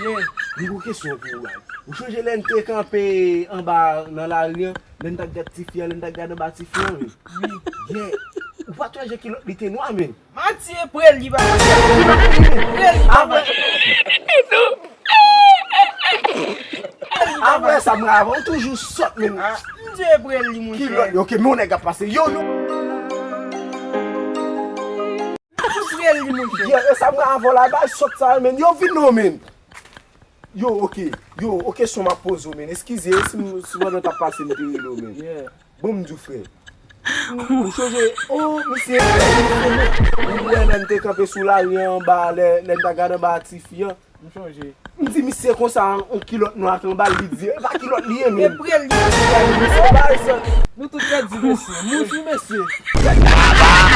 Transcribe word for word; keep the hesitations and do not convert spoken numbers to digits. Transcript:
M gon kesyon pou ou, baz. Ou chonje lè n te kanpe anba nan lari an, lè n t ap gad tifi an, lè n t ap gad anba tifi an, wi? Wi. Yeah. Ou pa t wè jan kilòt li te nwa, men? Manti, e pre l li pa manti. Pre l li pa manti. Apre sa, mwen avè w toujou sòt, men. Ah, m di e pre l li, monchè. Kilòt, ok, men yon nèg ap pase. Yo, yo. Pre l li, monchè. Yeah, e sa mwen avè w la, bay sòt sa, men. Yo, vin non, men. Yo, ok. Yo, ok, kesyon m ap poze w, men. Eskize, si m, si pandan w t ap pase, m te rele w, men. Yeah. Bon, m di w, frè. Ou chonje, oh, misye, ou wè lè n te kanpe sou lari an anba, lè, lè n ta gade anba tifi an. M chonje. M di misye konsa, yon kilòt nwa ki anba l, li di, e pa kilòt li ye, men. E pre l li ye. Misye bay sòt. Nou tout pèdi, mesye. Mouch wi, mesye.